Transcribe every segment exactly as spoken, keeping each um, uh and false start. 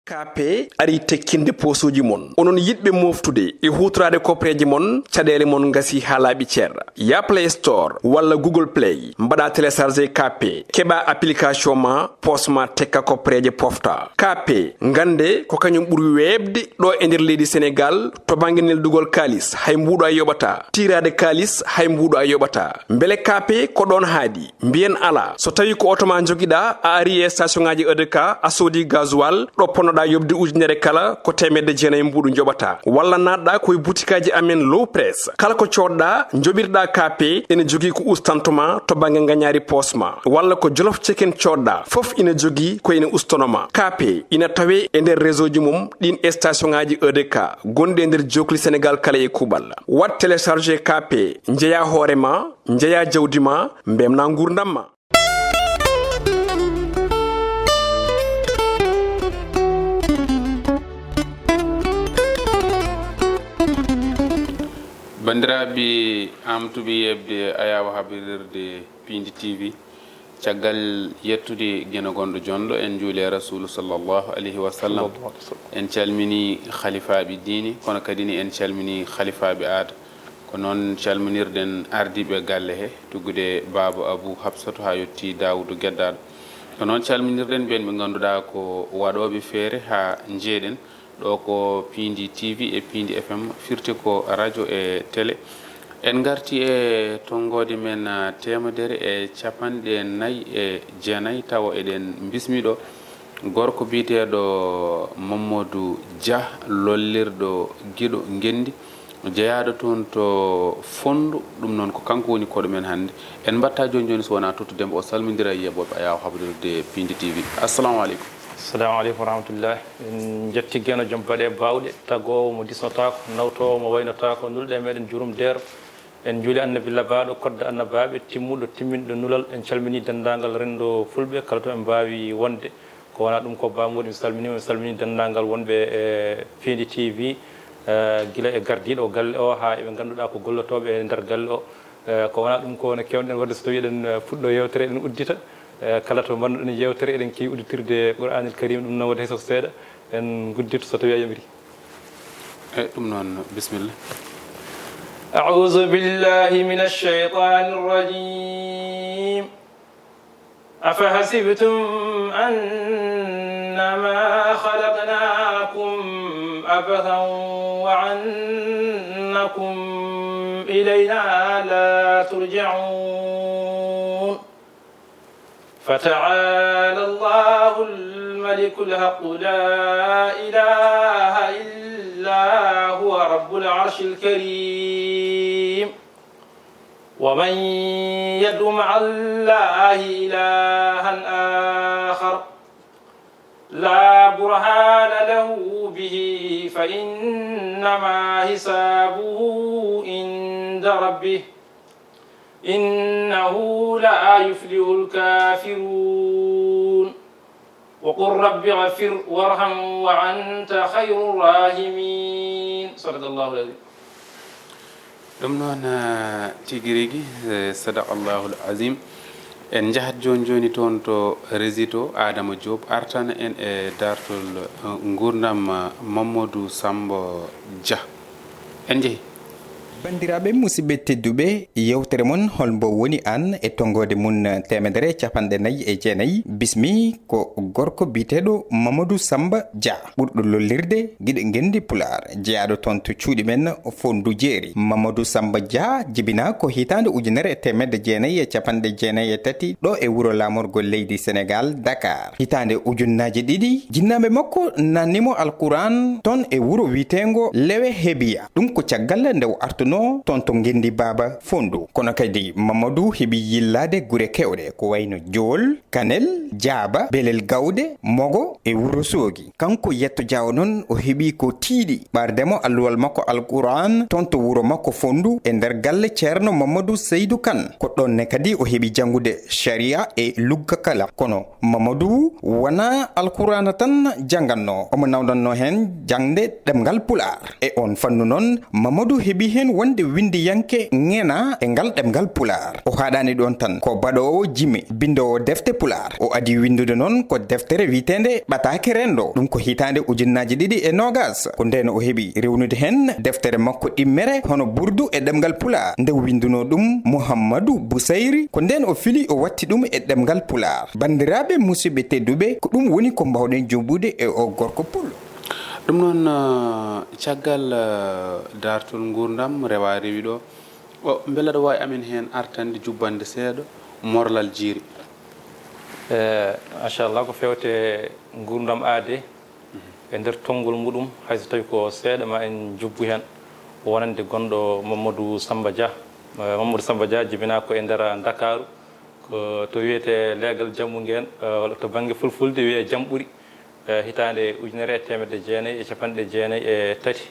Kaape ari tekkinde poosuuji mon. Onon yiɗɓe mooftude e huutoraade kopreeje mon, caɗeele mon ngasi haa laaɓi cer. Yah Play Store walla Google Play, mbaɗa télécharger Kaape, keɓa application ma, poos ma tekka kopreeje pofta. Kaape, ngannde ko kañum ɓuri weeɓde ɗo e nder leydi Senegaal to bannge neldugol kaalis, hay mbuuɗo a yoɓataa. Tiiraade kaalis, hay mbuuɗo a yoɓataa. Mbele Kaape ko ɗoon haaɗi? Mbiyen alaa. So tawii ko oto ma njogiɗaa, a ari e station ŋaaji E D K, a soodi gasoil, ɗo ponnoɗaa yoɓde ujunere kala, ko teemedde jeenayi mbuuɗu njoɓataa. Walla naatɗaa ko e butikaaji amen Low Press. Kala ko coodɗaa, njoɓirɗaa Kaape, ene jogii ko ustanto ma to bannge ngañaari poos ma. Walla ko Jolof Chicken coodɗaa, fof ina jogii ko ene ustono ma. Kaape ina tawee e nder réseau ji mum ɗiin e station ŋaaji E D K gonɗi e nder jookli Senegaal kala e kuuɓal. Waɗ télécharger Kaape, njeyaa hoore ma, njeyaa jawdi ma, mbemnaa nguurndam ma. Banndiraaɓe, am tuɓi yeɓde ayaawo habrirde Piindi T V. Caggal yettude Geno gonɗo jonɗo, en njuuli e Rasuulu sallallahu alayhi wa sallam. En calmini halifaaɓe diine, kono kadi ne en calmini halifaaɓe aada. Ko noon calminirɗen ardiiɓe galle he, tuggude Baaba Abuu Hafsatu haa yettii Daawuudu Geddaaɗo. Ko noon calminirɗen ɓeen ɓe ngannduɗaa ko waɗooɓe feere haa njeeɗen. Ɗo ko Piindi T V e Piindi F M, firti ko rajo e tele. En ngarti e tonngoode men, ah, teemedere e capanɗe nayi e jeenayi, tawa eɗen mbismi ɗo gorko biyeteeɗo Mamadou Dia, lollirɗo Giɗo Ngenndi, jeyaaɗo toon to Fonndu. Ɗum noon ko kanko woni koɗo men hannde. En mbaɗta jooni jooni so wonaa tottude mo, o salmindira e yeeɓooɓe ayaawo habrirde Piindi T V. Assalamu aleykum. Assalamu aleykum wa rahmatullah. En njetti Geno joom baɗe baawɗe, tagoowo mo disnotaako, nawtoowo mo waynotaako, nulɗo e meɗen jurum deero. En njuuli Annabi labaaɗo, kodda annabaaɓe, timmuɗo timminɗo nulal. En calmini denndaangal renndo Fulɓe kala to ɓe mbaawi wonde. Ko wonaa ɗum ko Ba Moodi, mi salminiima, mi salmini denndaangal wonɓe e Piindi T V, eh, gila e gardiiɗo galle o haa e ɓe ngannduɗaa ko gollotooɓe e nder galle o. Eh, ko wonaa ɗum ko no keewno-ɗen waɗde so tawii eɗen, eh, fuɗɗo yeewtere, eɗen uddita. Eh, kala to mbanno-ɗen yeewtere, eɗen keewi udditirde Qur'aanil Kariim, ɗum noon waɗi hay so seeɗa en ngudditto so tawii a yamirii. Eyi, ɗum noon, bisimilla. أعوذ بالله من الشيطان الرجيم. أفحسبتم أنما خلقناكم عبثا وأنكم إلينا لا ترجعون. فتعالى الله الملك الحق لا إله إلا هو رب العرش الكريم. ومن يدع مع الله إلها آخر لا برهان له به فإنما حسابه عند ربه إنه لا يفلح الكافرون. وقل رب اغفر وارحم وأنت خير الراحمين. صدق الله العظيم. Ɗum noon, eh, tigi rigi, eh, sadaqallahul azim. En njahat jooni jooni toon to Rési to, Adama Diop artana en e daartol, eh, nguurndam, eh, Mamadou Samba Dia. En njehi. Banndiraaɓe, musidɓe tedduɓe, yeewtere mon Hol mbo woni aan e tonngoode mum teemedere capanɗe nayi e jeenayi, bismi ko gorko biyeteeɗo Mamadou Samba Dia, ɓurɗo lollirde Giɗo Ngenndi Pulaar, jeyaaɗo toon to cuuɗi men Fonndu Jeeri. Mamadou Samba Dia jibinaa ko hitaande ujunere e teemedde jeenayi e capanɗe jeenayi e tati ɗo e wuro laamorgo leydi Senegaal, Dakar. Hitaande ujunnaaji ɗiɗi, jinnaaɓe makko naatni mo Alquraan toon e wuro wiyeteengo Lewe Hebiya. Ɗum ko caggal nde o artunoo toon to Ngenndi Baaba Fonndu. Kono kadi Mamadou heɓi yillaade gure keewɗe ko wayno Jool, Kanel, Jaaba, Belel Gawde, Mogo e Wuro Soogi. Kanko Yetto Jaawo noon o heɓi ko tiiɗi ɓaarde mo alluwal makko Alquraan toon to wuro makko Fonndu e nder galle Ceerno Mamadou Seydou Kane. Ko ɗoon ne kadi o heɓi janngude Sharia e lugga kala. Kono Mamadou wonaa Alquraana tan janngannoo, omo nawdannoo heen jaŋde ɗemngal Pulaar. E oon fannu noon, Mamadou heɓi heen wonde winndiyanke ŋeenaa e ngal ɗemngal Pulaar. O haaɗaani ɗoon tan, ko baɗoowo jime, binndoowo defte Pulaar. O adii winndude noon ko deftere wiyeteende Ɓataake Renndo, ɗum ko hitaande ujunnaaji ɗiɗi e noogas. Ko ndeen o heɓi rewnude heen deftere makko ɗimmere, hono Burdu e ɗemngal Pulaar. Nde winndunoo ɗum Muhammadu Busayri, ko ndeen o fili, o watti ɗum e ɗemngal Pulaar. Banndiraaɓe, musidɓe tedduɓe, ko ɗum woni ko mbaawɗen jooɓude e o gorko pullo. Ɗum noon, eh, caggal, eh, daartol nguurndam rewa rewi ɗo, o, mbela aɗa waawi amen heen artande, jubbande seeɗa, morlal jiiri? Eh, machallah, ko fewte nguurndam aadee, e nder tonngol muɗum, hay so tawi ko seeɗa, ma en jubbu heen, wonande gonɗo Mamadou Samba Dia. Eh, Mamadou Samba Dia jibinaa ko e nder Ndakaaru, ko to wiyetee leegal Jammu ngeen, eh, walla to bannge fulfulde wiyee Jamɓuri, eh, hitaande ujunere e teemedde jeenayi e capanɗe jeenayi e tati,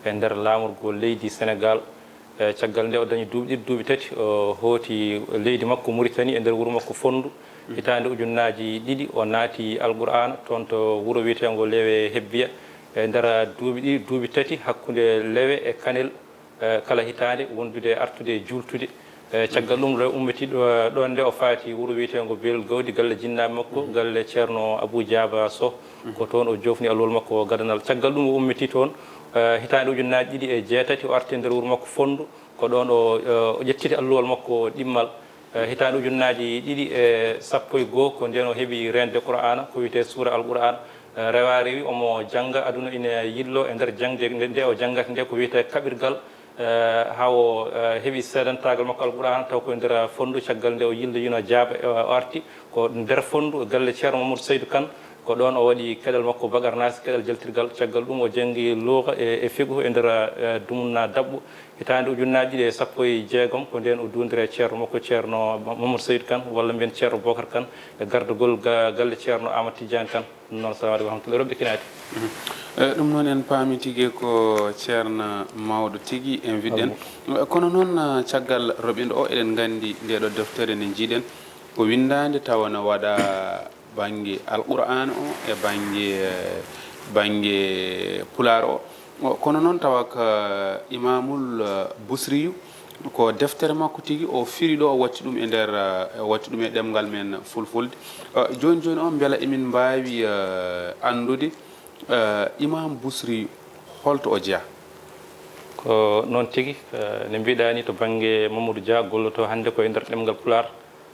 e nder laamorgol leydi Senegaal. Eh, caggal nde o dañi duuɓi ɗiɗi, duuɓi tati, o hooti leydi makko Muritani, e nder wuro makko Fonndu. Hitaande ujunnaaji ɗiɗi, o naati Alqur'aana toon to wuro wiyeteengo Lewe Hebbiya. E nder duuɓi ɗiɗi, duuɓi tati, hakkunde Lewe e Kanel, eh, kala hitaande wondude e artude e juultude. Eh, caggal ɗum, ɗo ummiti ɗo, ɗoon nde o faati wuro wiyeteengo Belel Gawdi, galle jinnaaɓe makko, galle Ceerno Abuu Jaaba Soh. Ko toon o joofni alluwal makko gadanal. Caggal ɗum, o ummiti toon, eh, hitaande ujunnaaji ɗiɗi e jeetati, o arti e nder wuro makko Fonndu. Ko ɗoon o, eh, o ƴettiti alluwal makko ɗimmal. Eh, hitaande ujunnaaji ɗiɗi e sappo e goo, ko ndeen o heɓi reende Qur'aana, ko wiyetee suura Al-Qur'aan. Eh, rewa rewi, omo jannga, aduna ina yillo e nder jaŋde nde, nde o janngata nde, ko wiyetee kaɓirgal. Eh, haa o, eh, heɓi seedantaagal makko Al-Qur'aana, taw ko e nder Fonndu, caggal nde o yilloyino Jaaba, eh, o arti ko nder Fonndu, galle Ceerno Mamadou Seydou Kane. Ko ɗoon o waɗi keɗal makko Bakarnaasi, keɗal jaltirgal. Caggal ɗum, o janngi luuga e, e fiqhu e nder, eh, dumunna daɓɓo. Hitaande ujunnaaji ɗiɗi e sappo e jeegom, ko ndeen o duwondiri e ceerno makko, Ceerno Mamadou Seydou Kane, walla mbiyen Ceerno Bokar Kane, e gardagol ga-, galle Ceerno Amadou Tidiane Kane. Ɗum noon, salamu aleykum wa rahmatullahi, roɓɓe kinaade. Mhm. Eh, ɗum noon, en paami tigi ko ceerno mawɗo tigi, en mbiɗen. Kono noon, eh, caggal roɓindo o, eɗen nganndi nde ɗo deftere nde njiiɗen, ko winndaande tawa no waɗa bannge Alqur'aan o e bannge, eh, bannge Pulaar o. O, kono noon tawa ko Imaamul, eh, Busriyu, ko deftere makko tigi o firi ɗo, o watti ɗum e nder, eh, o watti ɗum e ɗemngal men Fulfulde. Eh, jooni jooni o, mbela emin mbaawi, eh, anndude, eh, Imaam Busriyu, holto o jeyaa? Ko noon tigi, eh, no mbiɗaa ni, to bannge Mamadou Dia, golloto hannde ko e nder ɗemngal Pulaar.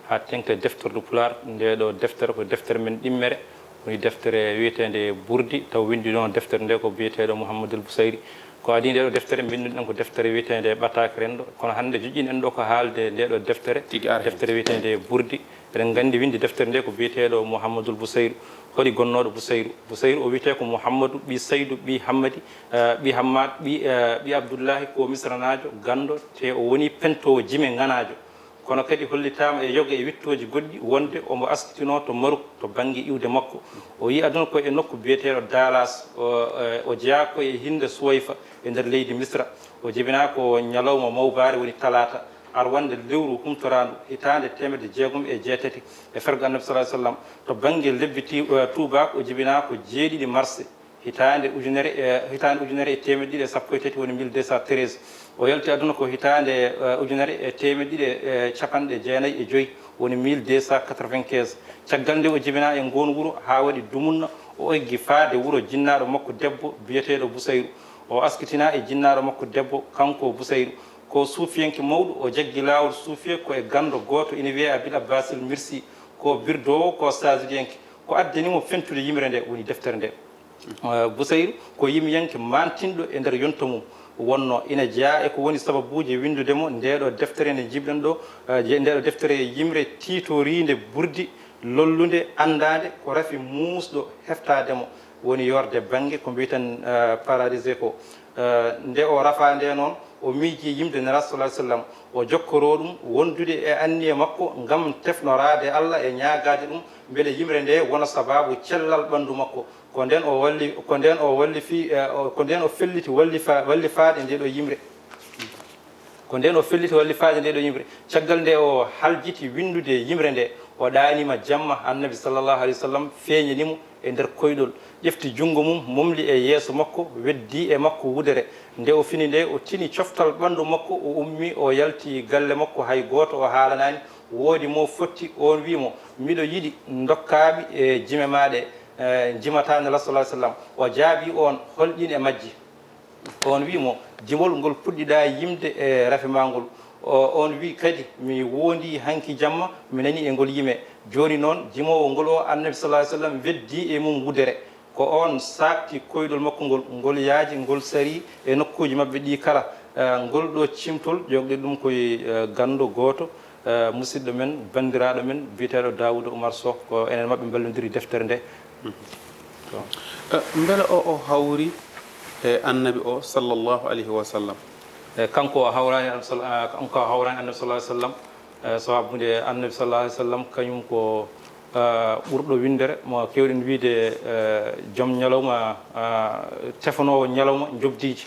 Haa teŋti e defterdu Pulaar, ndee ɗo deftere ko deftere men ɗimmere, woni deftere wiyeteende Burdi, taw winndinoo deftere nde ko biyeteeɗo Muhammadul Busayri. Ko adii ndee ɗo deftere, mbinnduɗen ko deftere wiyeteende Ɓataake Renndo, kono hannde joƴƴinɗen ɗo ko haalde ndee ɗo deftere, tigi ar heen, deftere wiyeteende Burdi. Eɗen nganndi winndi deftere nde ko biyeteeɗo Muhammadul Busayri. Holi gonnooɗo Busayru? Busayru o wiyetee ko Muhammadu ɓii Saydu ɓii Hammadi, eh, ɓii Hammaad ɓii, eh, ɓii Abdullaahi, ko Misranaajo ganndo, te o woni pentoowo jime ŋanaajo. Kono kadi hollitaama e yoga e wiɗtooji goɗɗi wonde omo askitinoo to Maruk to bannge iwde makko. O yii aduna ko e nokku biyeteeɗo Dalas, o, e, o jeyaa ko e hinnde Suwayfa e nder leydi Misra. O jibinaa ko ñalawma mawbaare, woni talaata, arwannde lewru humtoraandu, hitaande teemedde jeegom e jeetati e fergo Annabi sallallahu alaihi wasallam. To bannge lebbi ti-, e, tuubaako, o jibinaa ko jeeɗiɗi marse. Hitaande ujunere e, hitaande ujunere e teemedde ɗiɗi e sappo e tati, woni mille deux cent treize. O yalti aduna ko hitaande, eh, ujunere e teemedde ɗiɗi e capanɗe jeenayi e joy, woni mille deux cent quatre-vingt-quinze. Caggal nde o jibinaa e ngoon wuro haa waɗi dumunna, o eggi faade wuro jinnaaɗo makko debbo biyeteeɗo Busayru. O askitinaa e jinnaaɗo makko debbo, kanko Busayru. Ko suufiyanke mawɗo, o jaggi laawol suufiye ko e ganndo gooto ina wiyee Abil Abbasil Mirsi, ko birdoowo, ko saajidiyanke. Ko addani mo fentude yimre nde, woni deftere nde. Eh, Busayru ko yimiyanke maantinɗo e nder yonta mum wonnoo. Ina jeyaa e ko woni sababuuji winndude mo ndee ɗo deftere nde njiiɓɗen ɗo, eh, je-, ndee ɗo deftere yimre tiitoriinde Burdi, lollunde, anndaande, ko rafi muusɗo heftaade mo, woni yoorde bannge ko mbiyeten, eh, paradise ko. Eh, nde o rafaa nde noon, o miijii yimde Nelaaɗo sallallahu alaihi wasallam, o jokkoroo ɗum wondude e anniya makko ngam tefnoraade Allah e ñaagaade ɗum mbele yimre nde wona sabaabu cellal ɓanndu makko. Ko ndeen o walli-, ko ndeen o wallifi-, eh, o, ko ndeen o felliti wallifa-, wallifaade nde ɗo yimre. Ko ndeen o felliti wallifaade nde ɗo yimre. Caggal nde o haljiti winndude yimre nde, O ɗaaniima jamma, Annabi sallallahu alayhi wa sallam feeñani mo e nder koyɗol, ƴefti junngo mum, momli e yeeso makko, weddi e makko wudere. Nde o fini nde, o tini coftal ɓanndu makko, o ummi, o yalti galle makko, hay gooto o haalanaani. Woodi mo fotti, oon wi'i mo, "Miɗo yiɗi ndokkaa mi e jime maa ɗe, eh, njimataa Nela sallallahu alayhi wa sallam." O jaabii oon, "Hol ɗiin e majji?" Oon wi'i mo, "Jimol ngol puɗɗiɗaa yimde e rafi maa ngol." O, oon wi'i kadi, "Mi woondii hanki jamma, mi nanii e ngol yime." Jooni noon, jimoowo ngol o, Annabi sallallahu alayhi wa sallam, weddii e mum wudere. Ko oon saakti koyɗol makko ngol, ngol yaaji, ngol sarii e nokkuuji maɓɓe ɗii kala. Eh, ngol ɗo cimtol, ƴoogɗen ɗum koye, eh, ganndo gooto, eh, musidɗo men, banndiraaɗo men, biyeteeɗo Daawuda Umar Soh, ko enen maɓɓe mballondiri deftere nde. Eh, mbela o, o hawri e Annabi o, sallallahu alayhi wa sallam? Eh, kanko o hawraani Annabi sal-, ah, kanko o hawraani Annabi sallallahu alayhi wa sallam. Eh, sababu nde Annabi sallallahu alayhi wa sallam, kañum ko, ah, ɓurɗo winndere, mo keewɗen wiyde, eh, joom ñalawma, ah, tefanoowo ñalawma njoɓdiiji.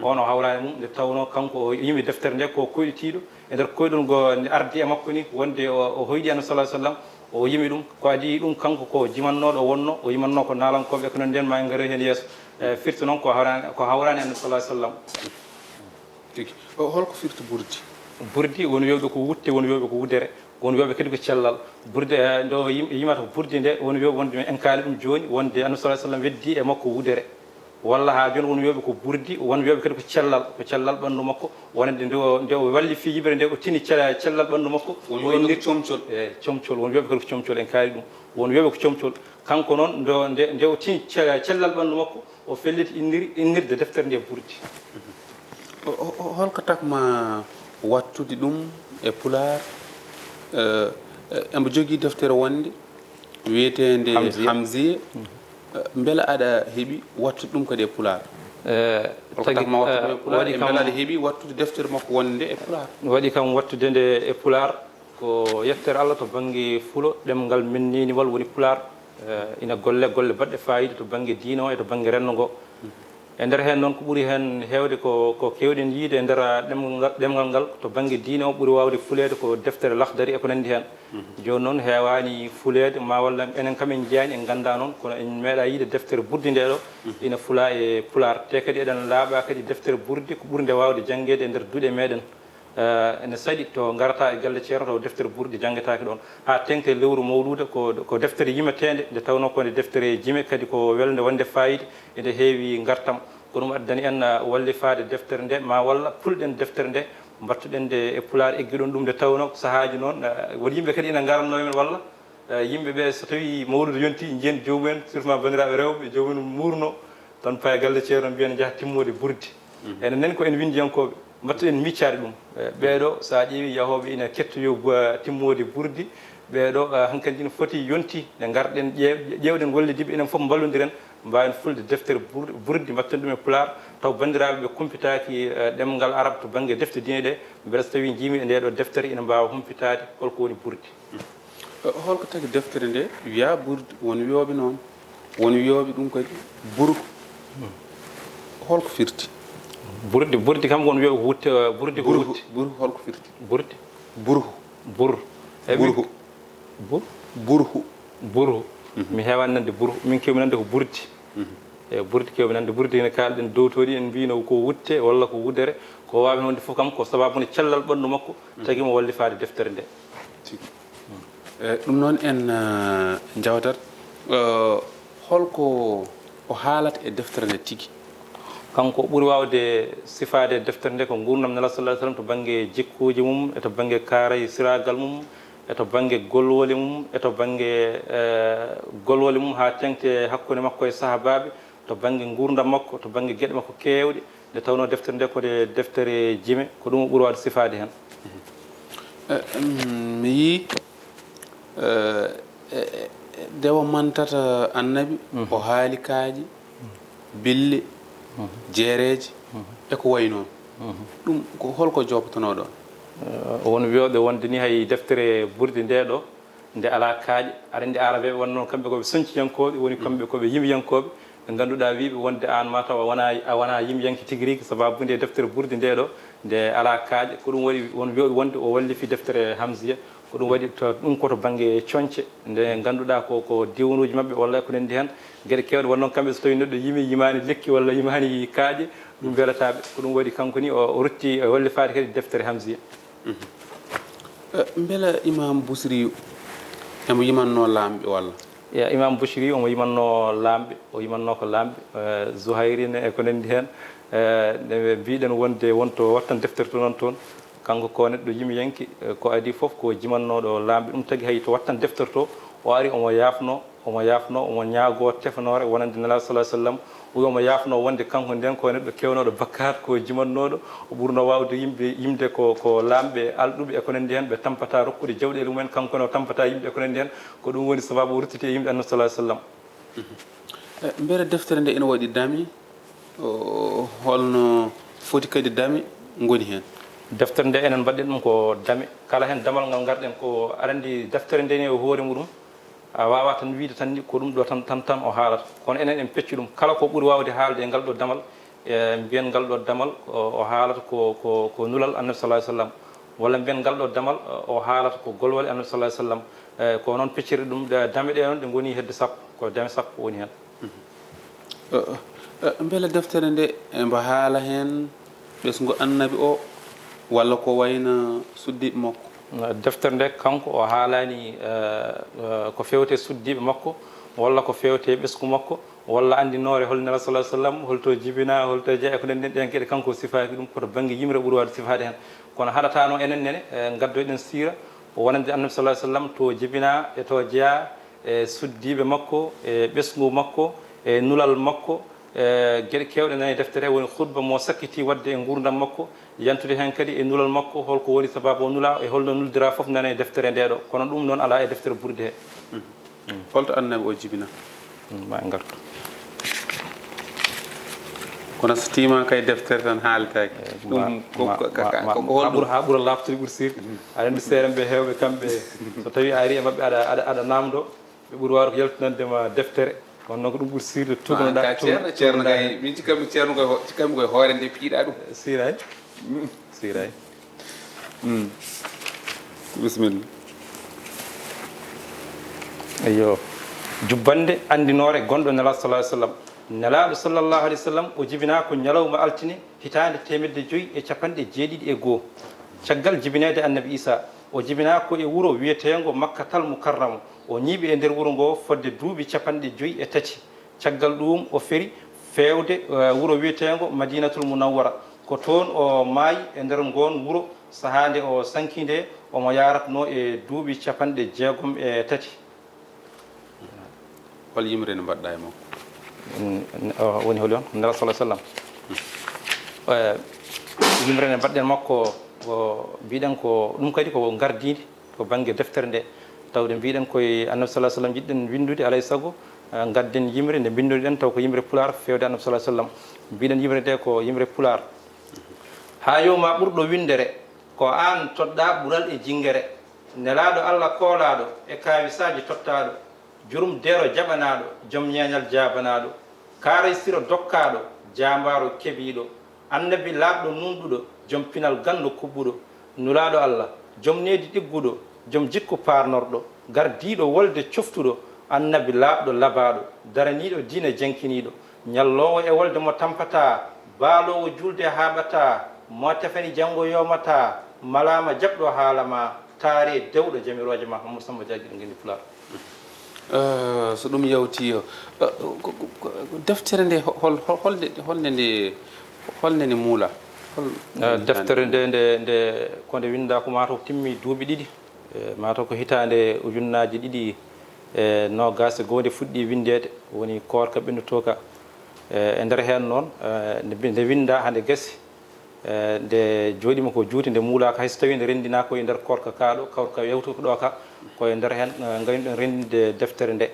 Oon o hawraani mum, nde tawnoo kanko o yimi deftere nde ko koyɗitiiɗo. E nder koyɗol ngo nde ardi e makko ni, wonde o, o hoyɗi Annabi sallallahu alayhi wa sallam, o yimi ɗum. Ko adii ɗum, kanko ko jimannooɗo wonno, o yimanno ko naalankooɓe, ko noon nden ma en ngaroy heen yeeso. Eh, firti noon ko hawraani, ko hawraani Annabi sallallahu alayhi wa sallam. Tigi. O, holko firti burdi? Burdi, won wi'ooɓe ko wutte, won wi'ooɓe ko wudere, won wi'ooɓe kadi ko cellal. Burdi, eh, nde o yim-, yimata ko burdi nde, won wi'ooɓe wonde en kaali ɗum jooni, wonde Annabi sallallahu alayhi wa sallam weddi e makko wudere. Walla haa jooni won wi'ooɓe ko burdi, won wi'ooɓe kadi ko cellal, ko cellal ɓanndu makko, wonande nde o, nde o walli fii yiɓere nde, o tini ce-, cellal ɓanndu makko. Won wi'ooɓe ko innir-, comcol. Eh, comcol, won wi'ooɓe kadi ko comcol, en kaali ɗum. Won wi'ooɓe ko comcol. Kanko noon, ndo, nde, nde o tini ce-, cellal ɓanndu makko, o felliti inniri-, innirde deftere nde burdi. O, o, o, holko takma wattude ɗum e Pulaar? Eh, eh, embo jogii deftere wonde wiyeteende Hamziya. Hamziya. Eh, mbela aɗa heɓi wattude ɗum kadi e Pulaar? Eh, holko tagi, takma wattude ɗum e, eh, Pulaar? Waɗi e mbela kam aɗa heɓi wattude deftere makko wonde e Pulaar? Waɗi kam wattude nde e Pulaar. Ko yettere Allah to bannge fulo, ɗemngal men neeniwal woni Pulaar. Eh, ina golle, golle baɗɗe faayiida to bannge diine o e to bannge renndo ngo. E nder heen noon, ko ɓuri heen heewde ko, ko keewɗen yiyde e nder, ah, ɗemngal, ɗemngal ngal, to bannge diine o ɓuri waawde fuleede ko deftere Lahdari e ko nanndi heen. Jooni noon, heewaani fuleede, ma walla enen kam en njiyaani, en nganndaa noon, kono en meeɗaa yiyde deftere Burdi nde ɗo, ina fulaa e Pulaar. Te kadi eɗen laaɓaa kadi deftere Burdi ko ɓurnde waawde janngeede e nder duɗe meeɗen. Eh, ene saɗi to ngarata e galle Ceerno taw deftere Burdi janngetaake ɗoon. Haa teŋti e lewru Mawluuda ko, ko deftere yimeteende, nde tawnoo ko nde deftere jime, kadi ko welnde wonde faayiida, ene heewi ngartam. Ko ɗum addani en, eh, wallifaade deftere nde, ma walla pulɗen deftere nde, mbattuɗen nde e Pulaar, eggiɗon ɗum nde tawnoo ko sahaaji noon, eh, woon yimɓe kadi ina ngarannoo men walla Eh, yimɓe ɓe, so tawii mawluudu yontii, njiyen joomum en, surtout ma banndiraaɓe rewɓe, joomum en muurno, tan paya galle Ceerno, mbiyen njaha timmoode Burdi. Enen nen ko en winndiyankooɓe, mbatten miccaade ɗum. Eh, ɓeeɗo, so a ƴeewii yahooɓe ina kettoyoo bu-, timmoode Burdi, ɓeeɗo, eh, hankadi no foti yontii, nde ngarɗen ƴeew-, ƴeewɗen golle diɓe, enen fof mballondiren, mbaawen fulde deftere Bur-, Burdi, mbatten ɗum e Pulaar, taw banndiraaɓe ɓe kumpitaaki, eh, ɗemngal Arab to bannge defte diine ɗe, mbele so tawii njiimi e ndeeɗo deftere ina mbaawa humpitaade holko woni Burdi. Holko tagi deftere nde wiyaa Burdi? Won wiyooɓe noon, won wiyooɓe ɗum kadi Burhu. Holko firti? Burdi, Burdi kam won wiyooɓe ko wutte, eh, Burdi ko Burhu, wutte. Burhu holko firti? Burdi? Burhu. Bur. Eyi, min Burhu. Bur? Burhu. Burhu. Mi heewaani nande Burhu. Min keewmi nande ko Burdi. Eyi, Burdi keewmi nande Burdi, ene kaalɗen dowtoɗi, en mbiyno ko wutte walla ko wudere. Ko waawi wonde fof kam ko sababu nde cellal ɓanndu makko tagi mo wallifaade deftere nde. Tigi. Eh, ɗum noon en, eh, njawtat, eh, holko o haalata e deftere nde tigi? Kanko ɓuri waawde sifaade deftere nde ko nguurndam Nela sallallahu alayhi wa sallam to bannge jikkuuji mum, e to bannge kaaray siraagal mum, e to bannge golwole mum, e to bannge, eh, golwole mum haa teŋti e hakkunde makko e sahaabaaɓe, to bannge nguurndam makko, to bannge geɗe makko keewɗe, nde tawnoo deftere nde ko nde deftere jime, ko ɗum o ɓuri waawde sifaade heen. Eh, em, mi yii, eh, eh, eh, nde o mantata Annabi, o haali kaaƴe, bille, jeereeje, e ko wayi noon. Ɗum ko holko joopotonoo ɗoon? Eh, won wiyooɓe wonde ni hay deftere Burdi nde ɗo, nde alaa kaaƴe. Aɗa anndi Aarabeeɓe won noon, kamɓe ko ɓe soñciyankooɓe, woni kamɓe ko ɓe yimiyankooɓe, ɓe ngannduɗaa wiyɓe wonde aan maa taw a wonaa, a wonaa yimiyanke tigi rigi, sababu nde deftere Burdi nde ɗo, nde alaa kaaƴe. Ko ɗum waɗi won wiyooɓe wonde o wallifi deftere Hamziya, Ko ɗum waɗi to, ɗum ko to bannge coñce, nde ngannduɗaa ko, ko diwnuuji maɓɓe walla ko nanndi heen. Geɗe keewɗe won noon kamɓe, so tawii neɗɗo yimi, yimaani lekki walla yimaani kaaƴe, ɗum welataa ɓe. Ko ɗum waɗi kanko ni o, o rutti e wallifaade kadi deftere Hamziya. Eh, mbela Imam Busriyu emo yimanno laamɓe walla? Ya, Imam Busiri omo yimanno laamɓe, o yimanno ko laamɓe, eh, Zuhayri ne e ko nanndi heen. Eh, nde mbiɗen wonde won to wattan deftere to noon toon. Kanko ko neɗɗo yimiyanke, eh, ko adii fof ko jimannooɗo laamɓe. Ɗum tagi hay to wattan deftere to, o ari omo yaafno, omo yaafno, omo ñaagoo tefanoore wonande Nelaaɗo sallallahu alaihi wasallam. O wi omo yaafno wonde kanko nden ko neɗɗo kewnooɗo bakkaat, ko jimannooɗo, o ɓurno waawde yimɓe, yimde ko, ko laamɓe alɗuɓe e ko nanndi heen, ɓe tampata rokkude jawɗeele mumen, kanko ne o tampata yimɓe e ko nanndi heen. Ko ɗum woni sababu o ruttiti e yimde Annabi sallallahu alaihi wasallam. Eh, mbele deftere nde ene waɗi dame, o, holno foti kadi dame ngoni heen? Deftere nde enen mbaɗɗen ɗum ko dame. Kala heen damal ngal ngarɗen ko aɗa anndi deftere nde ne e hoore muɗum, a waawaa tan wiyde tan ni ko ɗum ɗo tan, tan, tan o haalata. Kono enen en pecci ɗum. Kala ko ɓuri waawde haalde e ngal ɗo damal, e mbiyen ngal ɗo damal, o, o haalata ko, ko, ko nulal Annabi sallallahu alaihi wasallam. Walla mbiyen ngal ɗo damal, o haalata ko golwale Annabi sallallahu alaihi wasallam. E, ko noon peccirɗe ɗum, ɗe, dame ɗe noon ɗe ngoni hedde sappo. Ko dame sappo woni heen. Eh, eh, mbele deftere nde embo haala heen ɓesngu Annabi o, walla ko wayno suddiiɓe makko? Deftere nde, kanko o haalaani, eh, eh, ko feewte suddiiɓe makko, walla ko feewte ɓesngu makko, walla anndinoore hol Nelaaɗo sallallahu alaihi wasallam, holto jibinaa, holto jeyaa, e ko nanndi ɗeen geɗe, kanko o sifaaki ɗum, ko to bannge yimre ɓuri waawde sifaade heen. Kono haɗataano enen nene, eh, ngaddoyɗen siira wonande Annabi sallallahu alaihi wasallam, to jibinaa e to jeyaa, e suddiiɓe makko, e ɓesngu makko, e nulal makko, e geɗe keewɗe nana e deftere, woni khutba mo sakkiti waɗde e nguurndam makko, yantude heen kadi e nulal makko, holko woni sababu o nulaa, e holno nuldiraa, fof nana e deftere nde ɗo. Kono ɗum noon alaa e deftere Burda he. Holto Annabi o jibinaa? Mm, ma en ngartu. Kono so tiimaaka e deftere tan haaletaake. Ɗum ko, ko, ko, ko, ko haa ɓura, haa ɓura laaɓtude, ɓuri sirde. Aɗa anndi seerenɓe heewɓe kamɓe, so tawii a arii e maɓɓe aɗa, aɗa, aɗa naamndoo, ɓe ɓuri waawde ko yaltinande ma deftere. Kono noon ko ɗum ɓuri sirde, tugnoɗaa, ka ceerno, ceerno kay, min cikkatmi ceerno koye ho-, cikkatmi koye hoore nde piiɗaa ɗum. Siray. Siray. Bisimilla. Eyyo. Jubbannde anndinoore gonɗo Nelaaɗo sallallahu alaihi wasallam. Nelaaɗo sallallahu alaihi wasallam o jibinaa ko ñalawma altine, hitaande teemedde joyi e capanɗe jeeɗiɗi e goo. Caggal jibineede Annabi Iisaa, o jibinaa ko e wuro wiyeteengo Makkatal Mukarrama. O ñiiɓi e nder wuro ngoo fodde duuɓi capanɗe joyi e tati. Caggal ɗuum, o feri feewde, eh, wuro wiyeteengo Madinatul Munawwara. Ko toon o maayi e nder ngoon wuro, sahaa nde o sankii ndee, omo yaaratnoo e duuɓi capanɗe jeegom e tati. Hol yimre nde mbaɗɗaa e makko? Mm, o woni holi on? Nelaaɗo sallallahu alaihi wasallam. Eh, yimre nde mbaɗɗen makko, ko mbiɗen ko ɗum kadi ko ngardiindi to bannge deftere nde. Tawde mbiɗen koye Annabi sallallahu alaihi wasallam njiɗɗen winndude, alaa e sago, eh, ngadden yimre nde mbinnduɗen, taw ko yimre pulaar feewde Annabi sallallahu alaihi wasallam. Mbiɗen yimre nde ko yimre pulaar. Haa yowma ɓurɗo winndere, ko aan toɗɗaa ɓural e jinngere. Nelaaɗo Allah koolaaɗo e kaawisaaji tottaaɗo, jurum deero jaɓanaaɗo, jom ñeeñal jaabanaaɗo, kaaray siro dokkaaɗo, jaambaaro kebiiɗo, annabi laaɓɗo nuunɗuɗo, jom pinal ganndo kuɓɓuɗo, nulaaɗo Allah, jom needi ɗigguɗo, jom jikku paarnorɗo, gardiiɗo wolde coftuɗo, annabi laaɓɗo labaaɗo, daraniiɗo diine jenkiniiɗo, ñalloowo e wolde mo tampataa, baaloowo juulde haaɓataa, mo tefani janngo yoomataa, malaama jaɓɗo haala maa, taaree dewɗo jamirooje maa. Mamadou Samba Dia, Giɗo Ngenndi Pulaar. Eh, so ɗum yawtii, eh, ko, ko, ko deftere nde, hol, hol, holnde, holnde nde, holnde nde muulaa? Hol, eh, deftere nde, nde, nde, ko nde winndaa ko maa taw timmi duuɓi ɗiɗi, eh, maa taw ko hitaande ujunnaaji ɗiɗi e noogaas e goo nde fuɗɗii winndeede, woni koorka ɓenndotooka. Eh, e nder heen noon, eh, nde, nde winndaa haa nde gasi, eh, nde jooɗiima ko juuti, nde muulaaka hay so tawii nde renndinaa ko e nder koorka kaaɗo, koorka yawtuɗo ka, ko e nder heen, eh, ngaynuɗen renndinde deftere nde.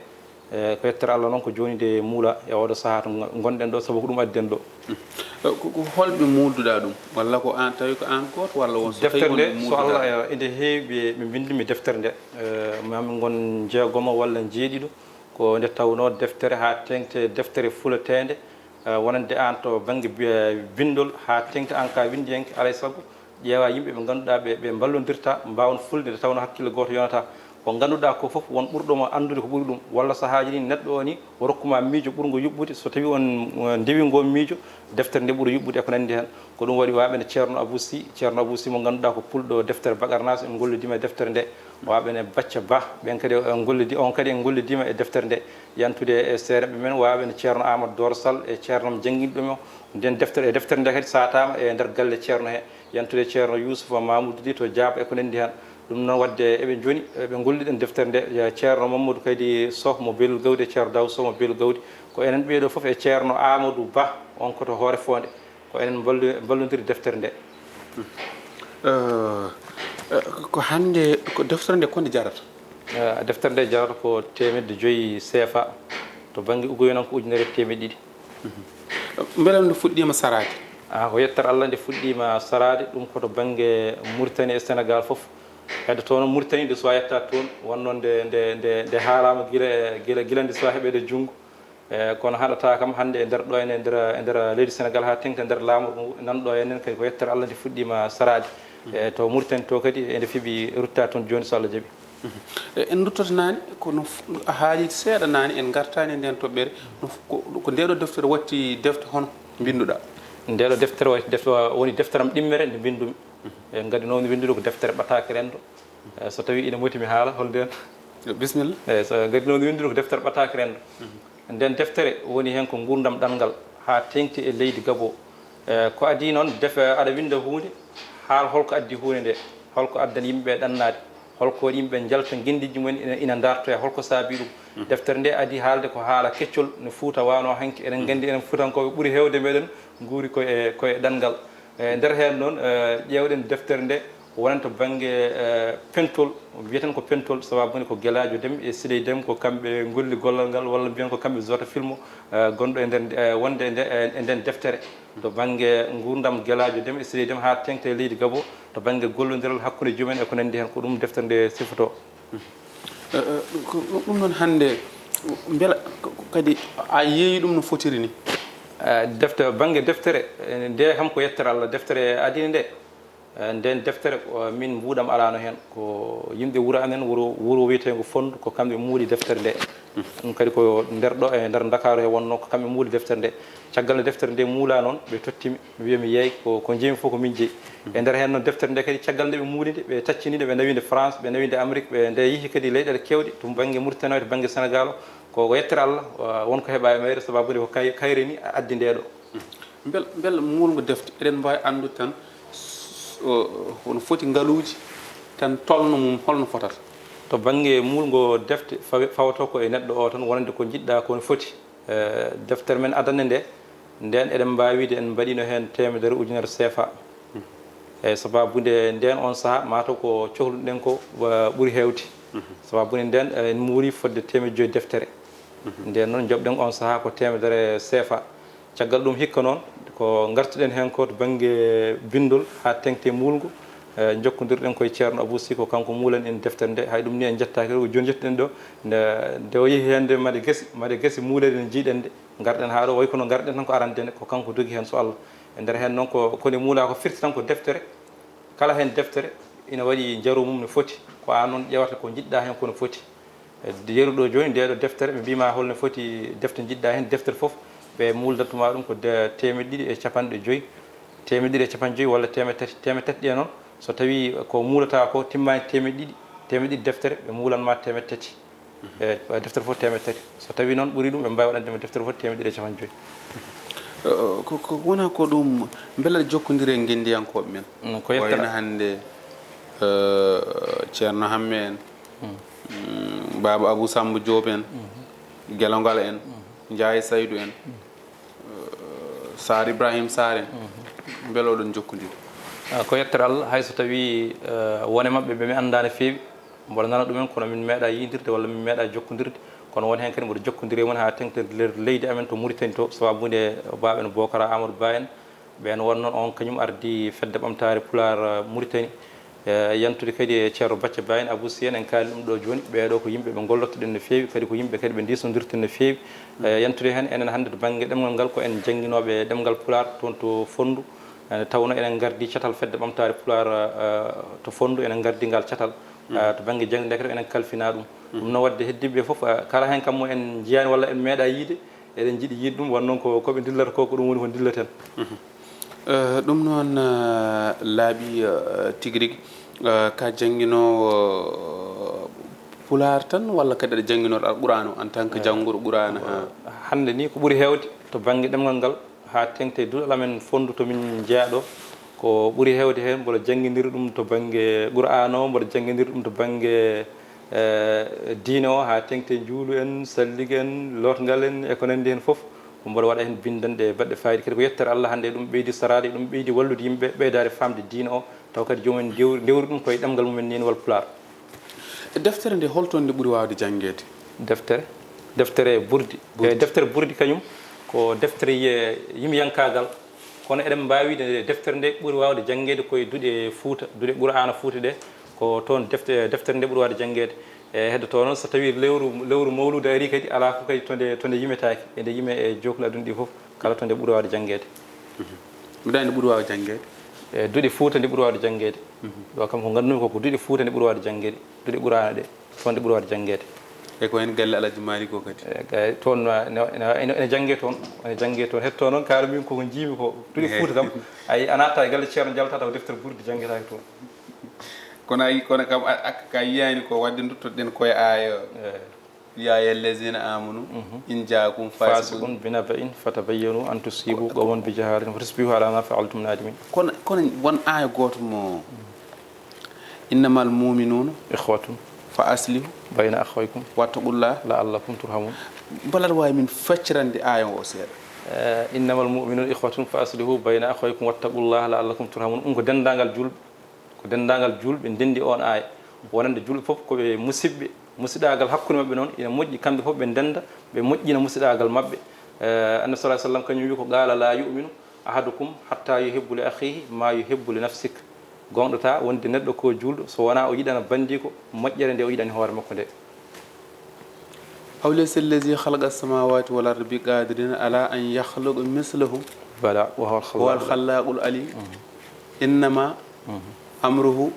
Eh, ko yettere Allah noon ko jooni nde muulaa e ooɗo sahaa to ngonɗen ɗo, sabu ko ɗum addi en ɗo. Eh, ko, ko holɓe muulduɗaa ɗum? Walla ko aan, tawi ko aan gooto, walla won so tawii won ɓe muulduɗaa ɗum? Deftere nde, so Allah, eh, ene heewi ɓe, ɓe mbinndi mi deftere nde. Eh, maa min ngon jeegomo walla jeeɗiɗo. Ko nde tawnoo deftere haa teeŋti deftere fuleteende, eh, wonande aan to bannge bi-, eh, binndol, haa teeŋti aan ka winndiyanke, alaa e sago, Ƴeewa yimɓe ɓe ngannduɗaa ɓe, ɓe mballondirta, mbaawan fulde nde tawnoo hakkille gooto yonataa. Ko ngannduɗaa ko fof, won ɓurɗo mo anndude ko ɓuri ɗum. Walla sahaaji nii, neɗɗo o nii, o rokkuma miijo ɓurngo yuɓɓude. So tawii on, eh, ndewi ngoo miijo, deftere nde ɓuri yuɓɓude e ko nanndi heen. Ko ɗum waɗi waaɓe ne Ceerno Abuu Sih, Ceerno Abuu Sih mo ngannduɗaa ko pulɗo deftere Bakarnaas, en ngollodiima e deftere nde. Waaɓe ne Bacca Bah, ɓeen kadi en ngollidi-, on kadi en ngollodiima e deftere nde. Yantude e seerenɓe men, waaɓe ne Ceerno Amadou Doro Sall e ceerno mo jannginɗo mo. Nden deftere, e deftere nde kadi saataama e nder galle ceerno he. Yantude ceerno Yuusufa Mamoudou Ly to Diaba e ko nanndi heen. Ɗum noon waɗde eɓe njoni, eɓe ngolliɗen deftere nde, e ceerno Mamadou kadi Soh mo Belel Gawdi e ceerno Daw Soh mo Belel Gawdi. Ko enen ɓee ɗoo fof e ceerno Amadou Bah, on ko to Hoore Foonde. Ko enen mballu-, mballondiri deftere nde. Eh, eh, ko hannde, ko deftere nde ko nde jarata? Eh, deftere nde jarata ko teemedde joyi C F A, to bannge ugoyonanko ujunere e teemedde ɗiɗi. Mbela nde fuɗɗiima saraade? Ah, ko yettere Allah nde fuɗɗiima saraade, ɗum ko to bannge Mauritanie e Sénégal fof. Heddo toon Mauritanie nde suwaa yetta toon, wonno nde, nde, nde, nde haalaama gila, gila, gila nde suwaa heɓeede junngo. Eh, kono haɗataa kam hannde e nder ɗo ene, e nder, e nder leydi Sénégal haa teŋti e nder laamu ngu, nan ɗo enen kadi ko yettere Allah nde fuɗɗiima saraade. Eh, to Mauritanie to kadi ene fiɓi rutta toon jooni so Allah jaɓi. Eh, en nduttoto naane, kono f-, a haali seeɗa naane, en ngartaani e ndeen toɓɓere. No f-, ko, ko ndee ɗoo deftere watti defte hono mbinnduɗaa? Ndee ɗoo deftere watti defte, woni deftere am ɗimmere nde mbinndumi. Eh, ngadinoomi winndude ko deftere ɓataake renndo. Eh, so tawii ina moti mi haala hol ndeen. Bisimilla. Eh, so ngadinoomi winndude ko deftere ɓataake renndo. Nden deftere woni heen ko nguurndam ɗanngal haa teeŋti e leydi Gaboo. Eh, ko adii noon, defe aɗa winnda huunde, haal hol ko addi huunde nde, hol ko addani yimɓe ɓe ɗannaade, hol ko waɗi yimɓe ɓe njalta ngenndiiji mumen ina, ina ndaartoya, hol ko saabii ɗum. Deftere nde adii haalde ko haala keccol no Fuuta waanoo hanki. Eɗen nganndi enen Fuutankooɓe ɓuri heewde meɗen nguuri ko e, ko e ɗanngal. E nder heen noon, eh, ƴeewɗen deftere nde, wonande to bannge, eh, pentol, wiyeten ko pentol, sababu nde ko Gelaajo Dem e Siley Dem, ko kamɓe ngolli gollal ngal, walla mbiyen ko kamɓe zota filmo, eh, gonɗo e nder, eh, wonde e nde-, e nden deftere. To bannge nguurndam Gelaajo Dem e Siley Dem haa teeŋti e leydi Gaboo, to bannge gollondiral hakkunde jomumen e ko nanndi heen, ko ɗum deftere nde sifotoo. Eh, eh, ko, ko ɗum noon hannde, mbela ko, ko kadi a yeeyi ɗum no fotiri ni? Eh, defte-, bannge deftere, eh, nde kam ko yettere Allah, deftere adii nde. Eh, nden deftere, ko min mbuuɗam alaano heen. Ko yimɓe wuro amen, wuro, wuro wiyeteengo Fonndu, ko kamɓe muuli deftere nde. Ɗum kadi ko nder ɗo, e nder Ndakaaru he wonnoo, ko kamɓe muuli deftere nde. Caggal nde deftere nde muulaa noon, ɓe totti mi, ɓe mbiya mi yeey, ko, ko njeymi fof ko min jeyi. E nder heen noon deftere nde kadi, caggal nde ɓe muuli nde, ɓe taccini nde, ɓe nawi nde France, ɓe nawi nde Amérique, ɓe nde yehi kadi leyɗeele keewɗe, to bannge Mauritanie o, to bannge Sénégal o. Ko, ko yettere Allah, won ko heɓaa e mayre, sababu nde ko kay-, kayre ni addi nde ɗo. Mbel, mbel muulngo defte, eɗen mbaawi anndude tan s-, o, hono foti ngaluuji tan tolno mum, holno fotata? To bannge muulngo defte, fawe-, fawata ko e neɗɗo o tan, wonande ko njiɗɗaa ko no foti. Eh, deftere men adannde nde, ndeen eɗen mbaawi wiyde en mbaɗiino heen teemedere ujunere C F A. Eeyi, sabaabu nde ndeen oon sahaa, mataw ko cohluɗen ko, eh, ɓuri heewde. Sabaabu nde ndeen, eh, en muuri fotde teemedde joyi deftere. Ndeen noon, njoɓɗen oon sahaa ko teemedere C F A. Caggal ɗum hikka noon, ko ngartuɗen heen ko to bannge binndol haa teeŋti e muulngo, eh, njokkondirɗen ko e Ceerno Abuu Sih, ko kanko muulani en deftere nde. Hay ɗum ni en njettaaki ɗo, ko jooni njettuɗen ɗo, nde, nde o yehi heen nde mbaɗa gasi, mbaɗa gasi muulani en, njiiɗen nde, ngarɗen haa ɗo, wayi kono ngarɗen tan ko arande nde, ko kanko dogi heen so Allah. E nder heen noon ko, ko nde muulaa ko firti tan ko deftere, kala heen deftere ina waɗi njaru mum no foti, ko aan noon ƴeewata ko njiɗɗaa heen ko no foti. E yeru ɗo jooni, nde ɗo deftere, ɓe mbiima hol no foti defte njiɗɗaa heen, deftere fof, ɓe muuldantu ma ɗum ko de-, teemedde ɗiɗi e capanɗe joyi, teemedde ɗiɗi e capanɗe joyi walla teemedde tati, teemedde tati ɗe noon, so tawii ko muulataa ko timmaani teemedde ɗiɗi, teemedde ɗiɗi deftere, ɓe muulan ma teemedde tati. E deftere fof teemedde tati. So tawii noon ɓuri ɗum, ɓe mbaawi waɗande ma deftere fof teemedde ɗiɗi e capanɗe joyi. Eh, ko, ko wona ko ɗum, mbela aɗa jokkondiri e ngenndiyankooɓe men? Mm, ko yettere. Wayno hannde, eh, Ceerno Hamme en, mm, Baaba Abuu Sammba Joob en, Gelongal en, Njaay Saydu en, eh, Saar Ibrahim Saar en, mbela oɗon njokkondiri? Ah, ko yettere Allah, hay so tawii, eh, won e maɓɓe ɓe mi anndaa no feewi, mboɗo nana ɗumen, kono min meeɗaa yiydirde walla min meeɗaa jokkondirde. Kono won heen kadi mboɗo jokkondiri e mum haa teeŋti e nder leydi amen to Mauritanie to, sabaabu nde Baaba en Bookara Amadou Ba en, ɓeen won noon, oon kañum ardii Fedde Ɓamtaare Pulaar, eh, Mauritanie. Eh, yantude kadi e Ceerno Bacca Ba en, Abuu Sih en, en kaali ɗum ɗo jooni. Ɓee ɗo ko yimɓe ɓe ngollottoɗen no feewi, kadi ko yimɓe kadi ɓe ndiisnondirten no feewi. Eh, yantude heen enen hannde to bannge ɗemngal ngal, ko en jannginooɓe ɗemngal Pulaar toon to Fonndu. Nde tawnoo eɗen ngardi catal Fedde Ɓamtaare Pulaar, eh, to Fonndu, eɗen ngardi ngal catal, eh, to bannge jaŋde, ndeke enen kalfinaa ɗum. Ɗum noon, waɗde heddii ɓe fof, eh, kala heen kam mo en njiyaani walla en meeɗaa yiyde, eɗen njiɗi yiyde ɗum, won noon ko, ko ɓe ndillata ko, ko ɗum woni ko ndillaten. Eh, ɗum noon, eh, laaɓi, eh, tigi rigi, eh, ka jannginoowo, eh, Pulaar tan, walla kadi aɗa jannginoo Alquraan o en tant que jannguɗo Quraan? Ha. Hannde ni ko ɓuri heewde to bannge ɗemngal ngal, haa teeŋti e duɗal amen Fonndu to min njeyaa ɗo, ko ɓuri heewde heen mboɗo janngindiri ɗum to bannge Quraan o, mboɗo janngindiri ɗum to bannge, eh, diine o, haa teeŋti e njuulu en, sallige en, lootngal en, e ko nanndi heen fof, ko mboɗo waɗa heen binndanɗe baɗɗe faayiida. Kadi ko yettere Allah, hannde ɗum ɓeydi saraade, ɗum ɓeydi wallude yimɓe, ɓeydaade faamde diine o, taw kadi joomum en ndew-, ndewri ɗum koye ɗemngal mum en, nii walla Pulaar. Deftere nde, hol toon nde ɓuri waawde janngeede? Deftere? Deftere Burdi. Burdi. E, deftere Burdi kañum ko deftere ye-, yimyankaagal. Kono eɗen mbaawi wiide nde deftere nde ɓuri waawde janngeede koye duɗe Fuuta, duɗe Qur'aana Fuuta ɗe. Ko toon defte-, deftere nde ɓuri waawde janngeede. E, heddotoo noon, so tawii lewru, lewru mawluudu arii kadi, alaa fof kadi to nde, to nde yimetaake. Eɗe yime e jookli aduna ɗi fof, kala to nde ɓuri waawde janngeede. Mhm. Mbiɗa anndi ɓuri waawde janngeede? E, duɗe Fuuta nde ɓuri waawde janngeede. Mhm. Ɗo kam ko nganndu-mi ko, ko duɗe Fuuta nde ɓuri waawde janngeede. Duɗe Qur'aana ɗe, toon ɗe ɓuri waawde janngeede. E ko heen galle Alhaji Maalik o kadi? E, ga-, toon, no, no, no, ene, ene janngee toon, ene janngee toon. Heddotoo noon, kaala min koko njiimi ko duɗe Fuuta kam, a yii, a naattaa e galle Ceerno Jalta taw deftere Burdi janngetaake toon. Kono a yii, kono kam, a, a, ka yiyaani ko, waɗde nduttoɗen koye aaya. E. يا أيها الذين آمنوا إن جاءكم فاسق بنبأ فتبينوا أن تصيبوا قوما بجهالة فتصبحوا على ما فعلتم نادمين. Kono, kono won aaya gooto mo, إنما المؤمنون إخوة فأصلحوا بين أخويكم واتقوا الله لعلكم ترحمون. Mbela aɗa waawi min feccirande aaya o seeɗa? Eh, إنما المؤمنون إخوة فأصلحوا بين أخويكم واتقوا الله لعلكم ترحمون. Ɗum ko denndaangal juulɓe. Ko denndaangal juulɓe ndenndi oon aaya. Wonande juulɓe fof ko ɓe musidɓe, musidɗaagal hakkunde maɓɓe noon ina moƴƴi, kamɓe fof ɓe ndennda, ɓe moƴƴina musidɗaagal maɓɓe. Eh, Annabi sallallahu alayhi wa sallam kañum wi ko, قال لا يؤمن أحدكم حتى يحب لأخيه ما يحب لنفسه. Goongɗataa wonde neɗɗo ko juulɗo so wonaa o yiɗana banndiiko moƴƴere nde o yiɗani hoore makko nde. أوليس الذي خلق السماوات والأرض بقادر على أن يخلق مثلهم بلى وهو وهو الخلاق الخلاق العليم. إنما أمره.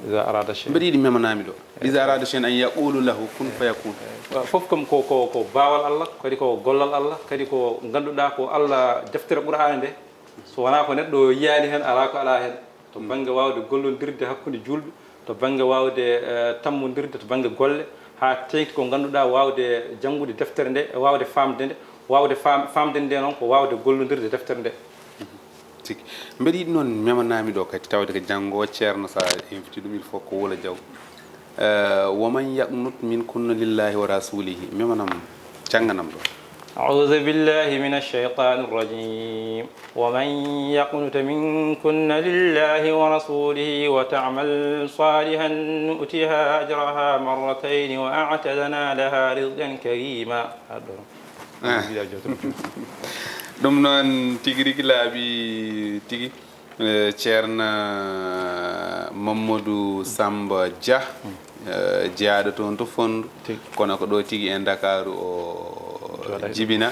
إذا أراد شيئا. Mbeɗa yiɗi memanaami ɗo. إذا أراد شيئا أن يقول له كن فيكون. Fof kam ko, ko, ko baawal Allah, kadi ko gollal Allah, kadi ko ngannduɗaa ko Allah, deftere Qur'aana nde, so wonaa ko neɗɗo yiyaani heen, alaa ko alaa heen. To bannge waawde gollondirde hakkunde juulɓe, to bannge waawde, eh, tammondirde, to bannge golle, haa teeŋti ko ngannduɗaa waawde janngude deftere nde, e waawde faamde nde, waawde faam-, faamde nde noon ko waawde gollondirde deftere nde. Tigi. Mbeɗa yiɗi noon memanaami ɗo kadi, tawde ko janngo o Ceerno, so a invite ɗum, il faut ko wula jaw. Eh, ومن يقنت منكن لله ورسوله. Memanam, jannganam ɗo. أعوذ بالله من الشيطان الرجيم. ومن يقنت منكن لله ورسوله وتعمل صالحا نؤتها أجرها مرتين وأعتدنا لها رزقا كريما. Ah. Ɗum noon tigi rigi laaɓi tigi. Eh, Ceerno Mamadou Samba Dia, eh, jeyaaɗo toon to Fonndu, tigi, kono ko ɗo tigi e Ndakaaru o jibina.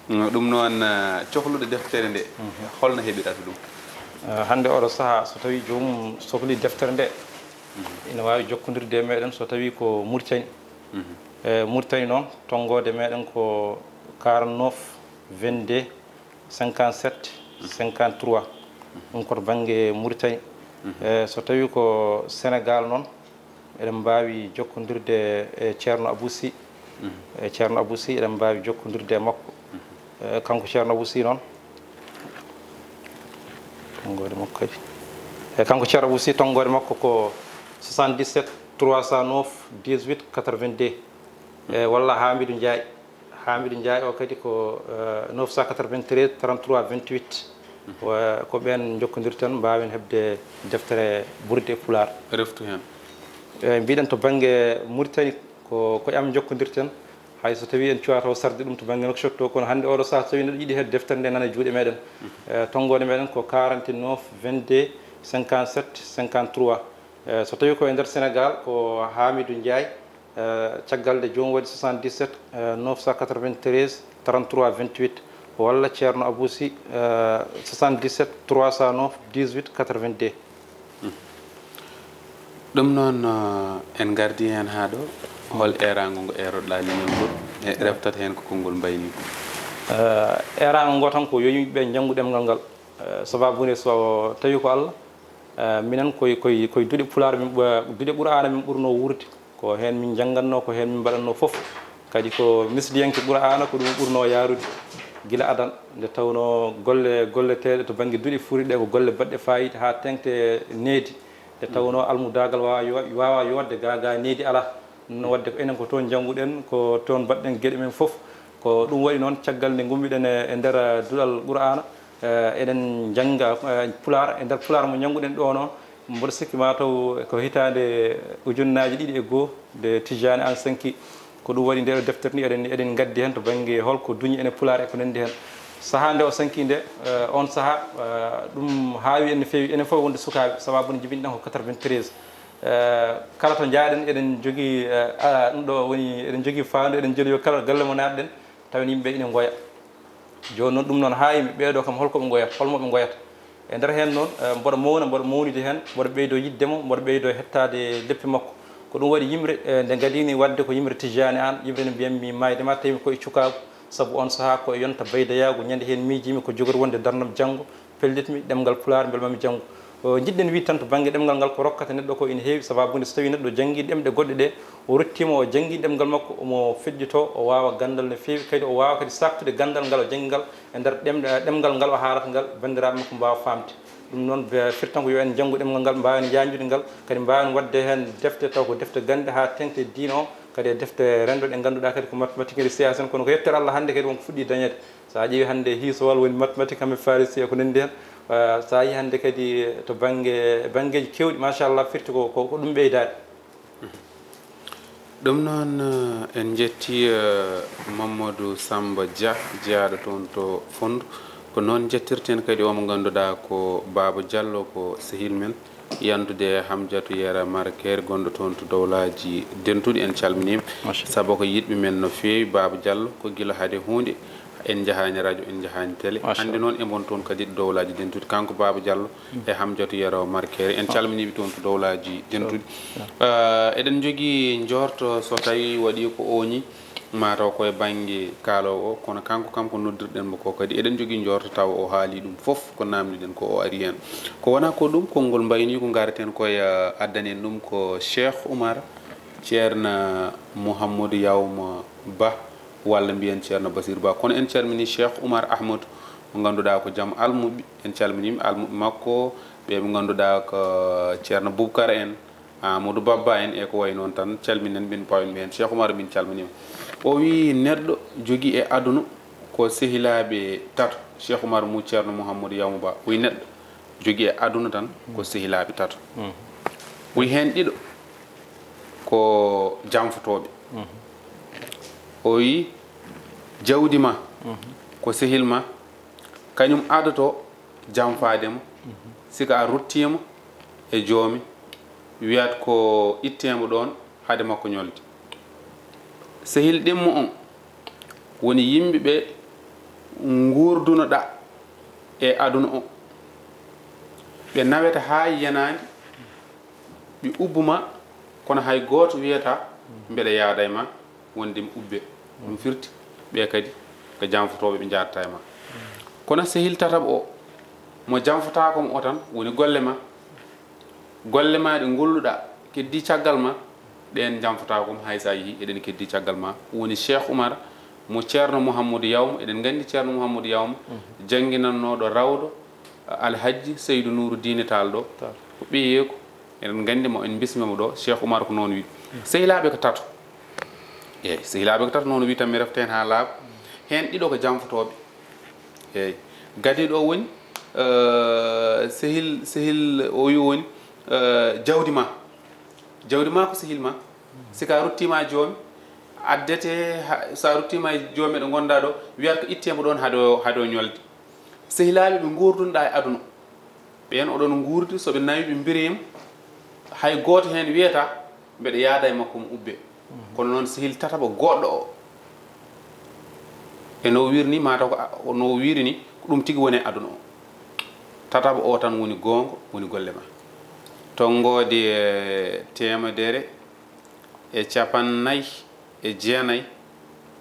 Mm, ɗum noon, eh, cohluɗo deftere nde, holno heɓirata ɗum? Eh, hannde oɗo sahaa, so tawii joomum sohli deftere nde, ina waawi jokkondirde e meɗen so tawii ko Mauritanie. Mhm. Eh, Mauritanie noon, tonngoode meɗen ko quarante-neuf, vingt-deux, cinquante-sept, cinquante-trois. Ɗum ko to bannge Mauritanie. Mhm. Eh, so tawii ko Sénégal noon, eɗen mbaawi jokkondirde e Ceerno Abou Sy. Mhm. E Ceerno Abou Sy, eɗen mbaawi jokkondirde e makko. Mhm. Eh, kanko Ceerno Abou Sy noon, tonngoode makko kadi. E kanko Ceerno Abou Sy, tonngoode makko ko soixante-dix-sept, trois cent neuf, dix-huit, quatre-vingt-deux. Eh, walla Hamidou Ndiaye. Hamidou Ndiaye o kadi ko, eh, neuf cent quatre-vingt-treize, trente-trois, vingt-huit. Wa-, ko ɓeen njokkondirten, mbaawen heɓde deftere Burdi e Pulaar. Reftu heen. Eh, mbiɗen to bannge Mauritanie, ko, ko e am njokkondirten. Hay so tawii en cuwaa taw sarde ɗum to bannge Nouakchott to, kono hannde oɗo sahaa, so tawii neɗɗo yiɗi heɓde deftere nde, nana e juuɗe meɗen. Eh, tonngoode meɗen ko quarante-neuf, vingt-deux, cinquante-sept, cinquante-trois. Eh, so tawii ko e nder Sénégal, ko Hamidou Ndiaye, eh, caggal nde joomum waɗi soixante-dix-sept, eh, neuf cent quatre-vingt-treize, trente-trois, vingt-huit. Walla Ceerno Abou Sy, eh, soixante-dix-sept trois cent neuf dix-huit quatre-vingt-deux. Ɗum noon, eh, en ngardi heen haa ɗo. Hol eeraango ngo eeroɗaa leñol ngol? E reftata heen ko konngol mbayni ko? Eh, eeraango ngo tan ko yo yimɓe ɓe njanngu ɗemngal ngal. Eh, sababu nde so tawi ko Allah, eh, minen koye, koye, koye duɗe pulaar min ɓu-, duɗe Qur'aana min ɓurnoo wuurde. Ko heen min njanngatnoo, ko heen min mbaɗatnoo fof. Kadi ko misdiyanke Qur'aana ko ɗum ɓurnoo yaarude gila adan, nde tawnoo golle golleteeɗe to bannge duɗe furi ɗe ko golle baɗɗe faayiida haa teŋti e needi. Nde tawnoo almudaagal waawa yo-, waawa yootde gaa gaa needi alaa. Ɗum noon waɗde ko enen ko toon njannguɗen, ko toon mbaɗɗen geɗe men fof. Ko ɗum waɗi noon caggal nde ngummiɗen e, e nder duɗal Qur'aana, eh, eɗen njannga, eh, Pulaar, e nder Pulaar mo njannguɗen ɗo noon, mboɗo sikki ma taw ko hitaande ujunnaaji ɗiɗi e goo nde Tijjaani Aan sanki. Ko ɗum waɗi nde ɗo deftere ni eɗen, eɗen ngaddi heen to bannge hol ko duñi ene Pulaar e ko nanndi heen. Sahaa nde o sanki nde, eh, oon sahaa, eh, ɗum haawi en no feewi, enen fof wonde sukaaɓe, sababu nde jibinɗen ko quatre-vingt-treize. Eh, kala to njaaɗen eɗen njogii, eh, a, ɗum ɗo woni eɗen njogii faandu, eɗen njogii yo kala galle mo naatɗen, tawen yimɓe ɓe ina ngoya. Jooni noon, ɗum noon haa yimɓe ɓeeɗo kam, hol ko ɓe ngoyata, hol mo ɓe ngoyata? E nder heen noon, eh, mboɗo mawna, mboɗo mawnidi heen, mboɗo ɓeydoo yiɗde mo, mboɗo ɓeydoo heɗtaade leppi makko. Ko ɗum waɗi yimre, eh, nde ngadii-mi waɗde ko yimre Tijjaani Aan, yimre nde mbiyan-mi maayde ma, tawi ko e cukaagu, sabu oon sahaa ko e yonta baydayaagu, ñande heen miijii-mi ko jogori wonde darnam janngo, pellit-mi ɗemngal Pulaar, mbele ma mi janngu. O, njiɗ-ɗen wiide tan to bannge ɗemngal ngal ko rokkata neɗɗo ko ina heewi, sababu nde so tawii neɗɗo janngii ɗemɗe goɗɗe ɗe, o ruttiima o janngii ɗemngal makko, omo feƴƴitoo, o waawa ganndal no feewi, kadi o waawa kadi saaktude ganndal ngal o janngi ngal e nder ɗemɗe, ɗemngal ngal o haalata ngal, banndiraaɓe makko mbaawa faamde. Ɗum noon, be-, firti tan ko yo en njanngu ɗemngal ngal, mbaawen yaajnude ngal, kadi mbaawen waɗde heen defte taw ko defte gannde haa teŋti e diine o, kadi e defte renndo ɗe ngannduɗaa kadi ko mathématique e science en, kono ko yettere Allah hannde kadi won ko fuɗɗii dañeede. So a ƴeewi hannde hiisowal woni mathématique, hamɓe Farisi e ko nanndi heen. Eh, so a yii hannde kadi to bannge, banngeeji keewɗi, machallah, firti ko, ko, ko ɗum ɓeydaade. Ɗum noon, eh, en njetti, eh, Mamadou Samba Dia, jeyaaɗo toon to Fonndu. Ko noon njettirten kadi o mo ngannduɗaa ko Baaba Diallo, ko sehil men, yantude e Hamdiatou Yero Marker, gonɗo toon to Dowlaaji Dentuɗi. En calminiima. Machallah. Sabu ko yiɗɓe men no feewi, Baaba Diallo, ko gila hade huunde en njahaani radio, en njahaani télé. Machallah. Hannde noon e mon toon kadi to Dowlaaji Dentuɗi, kanko Baaba Diallo e Hamdiatou Yero Marker. En calminiiɓe toon to Dowlaaji Dentuɗi. Ah, eɗen njogii njoorto so tawii waɗii ko ooñi, mataw ko e bannge kaaloowo o, kono kanko kam ko noddirɗen mo ko kadi eɗen njogii njoorto tawa o haali ɗum fof ko naamniɗen ko o ari heen. Ko wonaa ko ɗum, konngol mbayni ko ngarten ko e, ah, addani en ɗum ko Cheikh Oumar, Ceerno Mouhamadou Yawma Ba, walla mbiyen Ceerno Basir Ba. Kono en calmini Cheikh Oumar Ahmadou, mo ngannduɗaa ko jam almuɓɓe. En calminiima almuɓɓe makko, ɓe ɓe ngannduɗaa ko Ceerno Bubkar en, Amadou Babba en, e ko wayi noon tan. Calminen ɓe, pawen ɓe heen. Cheikh Oumar, min calminiima. O wii neɗɗo jogii e aduna ko sehilaaɓe tato. Cheikh Oumar mo Ceerno Mouhamadou Yawma Ba. O wii neɗɗo jogii e aduna tan ko sehilaaɓe tato. O wii heen ɗiɗo ko janfotooɓe. O wii jawdi ma ko sehil ma, kañum adotoo janfaade mo, sika a ruttiima e joomi, wiyat ko itteemo ɗoon hade makko ñolde. Sehil ɗimmo on woni yimɓe ɓe nguurdunoɗaa e aduna o. Ɓe nawete haa yenaande, ɓe ubbu ma, kono hay gooto wiyata mbeɗa yaada e ma, wonde mi ubbe. Ɗum firti ɓe kadi ko janfotooɓe, ɓe njaadata e ma. Kono sehil tataɓo o, mo janfotaako mo o tan woni golle ma. Golle ma ɗe ngolluɗaa, keddii caggal ma, ɗeen janfotaako mo, hay so a yehii, eɗen keddii caggal ma. Woni Cheikh Oumar mo Ceerno Mouhamadou Yawma. Eɗen nganndi Ceerno Mouhamadou Yawma, jannginannooɗo rawɗo Alhajji Seydou Nourou Diine Tall ɗo, ko ɓiyeeku. Eɗen nganndi mo, en mbismiima mo ɗo, Cheikh Oumar ko noon wi. Sehilaaɓe ko tato. Eeyi, sehilaaɓe ko tato, noon wi tan mi refta heen haa laaɓa. Heen ɗiɗo ko janfotooɓe. Eeyi. Gadiiɗo o woni, eh, sehil, sehil o wi woni, eh, jawdi ma. Jawdi ma ko sehil ma. Sika a ruttiima e joomi, addete, ha, so a ruttiima e joomi ɗo ngonɗaa ɗo, wiyat ko itteemo ɗoon hade o, hade o ñolde. Sehilaaɓe ɓe nguurdunoɗaa e aduna, ɓeen oɗon nguurdi, so ɓe nawi ɓe mbiriima, hay gooto heen wiyata mbeɗa yaada e makko mo ubbe. Kono noon sehil tataɓo goɗɗo o, E no o wiiri ni, mataw ko a-, no o wiiri ni, ko ɗum tigi woni e aduna o. Tataɓo o tan woni goonga, woni golle ma. Tonngoode e teemedere e capannay e jeenay,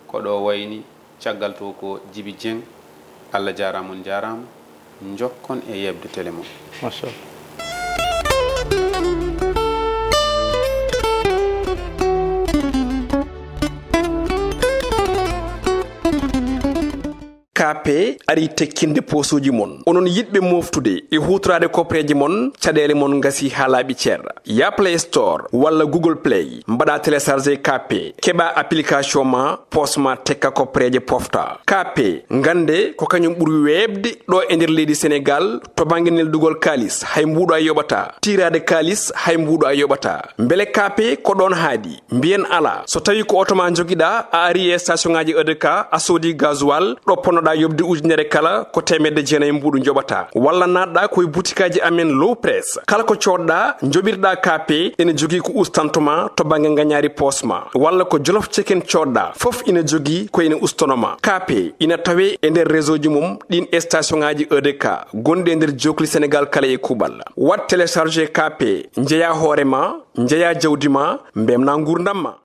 ko ɗo wayni. Caggal to ko Jibi Jeŋ. Allah jaaraama, on njaaraama. Njokkon e yeɓde tele mon. Machallah. K P ari tekkinde poosuuji mon. Onon yiɗɓe moftude e huutoraade koppereeje mon, caɗeele mon ngasi haa laaɓi cer. Ya Play Store walla Google Play, mbaɗa télécharger K P, keɓa application ma, poos ma tekka koppereeje pofta. K P, ngannde ko kañum ɓuri weeɓde ɗo e nder leydi Senegaal to bannge neldugol kaalis, hay mbuuɗo a yoɓata. Tiiraade kaalis, hay mbuuɗo a yoɓata. Mbele K P ko ɗoon haadi? Mbiyen alaa. So tawii ko oto ma njogiɗaa, a ari e station ŋaaji E D K, a soodi gasoil, ɗo ponnoɗaa yoɓde ujunere kala, ko teemedde jeenay mbuuɗu njoɓataa. Walla naatɗaa ko e butikaaji amen Low Press. Kala ko coodɗaa, njoɓirɗaa K P, ene jogii ko ustantoo ma to bannge ngañaari poos ma. Walla ko Jolof Chicken coodɗaa, fof ina jogii ko ene ustanoo ma. K P ina tawee e nder réseau ji mum ɗiin station ŋaaji E D K gonɗi e nder jookli Senegaal kala e kuuɓal. Waɗ télécharger K P, njeyaa hoore ma, njeyaa jawdi ma, mbeltinaa nguurndam ma.